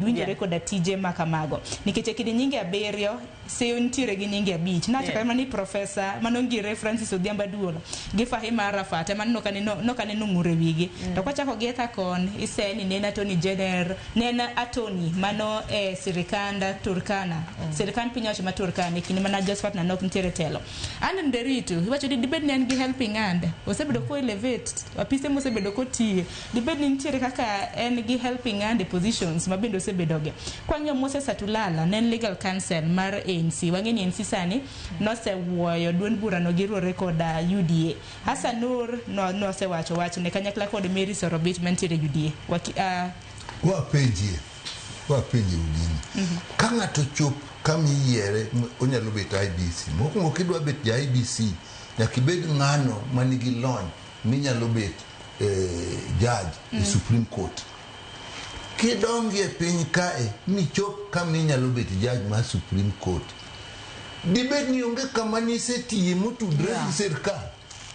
Winjore koda tije ma kamago nikech e kind nyinge abiriyo, Seyo nitiere gi nyinge abich. Nawacho kata mana ni Profesa manongire Francis Odhiambo Aduolo gi Fahima Arafat ema nokaneno ng'ur e wigi. To kwachako gi etha kon, ise ni ne en Attorney General, ne en attorney mano e sirikand Turkana, sirikand piny owacho ma Turkana e kinde mana Josephat Nanok nitiere e telo. Anne Nderitu, iwacho ni dibed ni en gi helping hand, osebedo ko elevate apise mosebedo kotiye. Dibed ni nitiere kaka en gi helping hand e positions ma bende osebedoge. Kwang'iyo Moses Atulala, ne en legal counsel mar ANC. Wang'e ni ANC sani nosewuoyo duond burano giruore koda UDA. Hassan Nur no, nosewacho wachne kanyakla kod Mary Sorobit mantiere UDA. Waki, Wapenjie, wapenjie gini. Ka ng'ato chop kama iyiere, onyalo bet IEBC. Mokwongo kidwa bet ja IEBC, nyaka ibed ng'ano manigi lony minyalo bet judge e Supreme Court. Kidongie piny kae michop kama inyalo bet judge mar Supreme Court, dibed ni onge kama nisetiye motudre gi sirkal.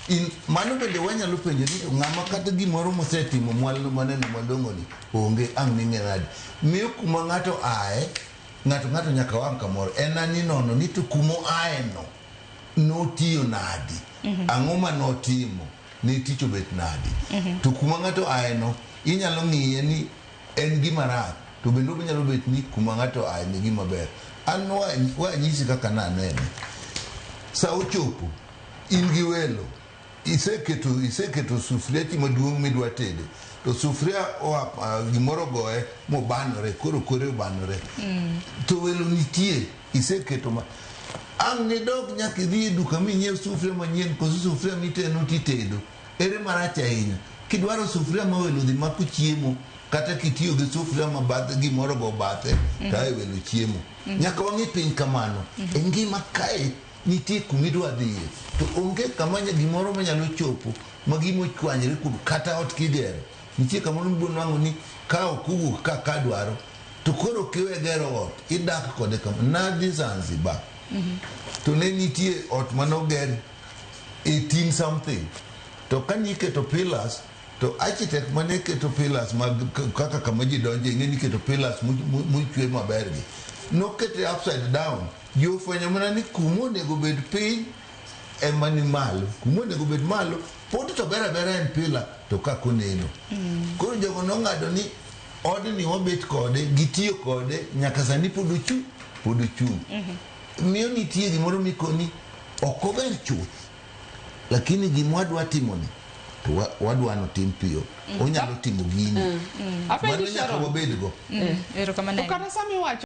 In, mano bende wanyalo penjo ni to ng'ama kata gimoro mosetimo mwalo maneno malong'o ni onge ang' ning'e nade. Miyo kuma ng'ato ae, ng'ato ng'ato nyaka wang' kamoro. En ani nono ni to kuma oae no, notiyo nadi? Ang'o ma notimo? Ne tich obet nadi? To kuma ng'ato ae no, inyalo ng'iye ni en gima rach, to bende onyalo bet ni kuma ng'ato ae ni gima ber. An wanyisi kaka nanene. Sa ochopo, in gi welo, iseketo sufriachi maduong' midwa tede, to sufria oa gimoro ogoye mobanore, koro kore obanore. To welo nitie, iseketo ma ang' nidog nyaka idhi e duka minyiew sufria manyien koso sufria miteno titedo. Ere marach ahinya? Kidwaro sufria ma welo dhi mako chiemo, kata kitiyo gi sufria ma bathe gimoro go bathe, to ae welo chiemo. Nyaka wang'i piny kamano. E ngima kae nitie kumidwa dhiye, to onge kama gimoro manyalo chopo ma gima ochwanyre kuom kata ot kigero. Nitie kamoro mibiro nwang'o ni ka ok owuok kaka dwaro, to koro kiwe gero ot, idak kode kama. Nadhi Zanzibar, to ne nitie ot manoger 18 something, to kaniketo pillars, to architect mane keto pillars mag kaka kama ji donje, ing'e ni iketo pillars mochwe maber gi, nokete upside down. Ji ofwenyo mana ni kuma onego bed piny ema ni malo, kuma onego bed malo pod to ber abera en pillar to kaka oneno. Koro jogo nong'ado ni odni wabet kode, gitiyo kode nyaka sani pod ochung', pod ochung'. Miyo nitie gimoro mikoni ok ober chuth, lakini gima wadwa timoni to wadwa notim piyo, onyalo timo gini. Apenji Mano nyaka Sharon. wabedgo. Erokamano To kata sama iwacho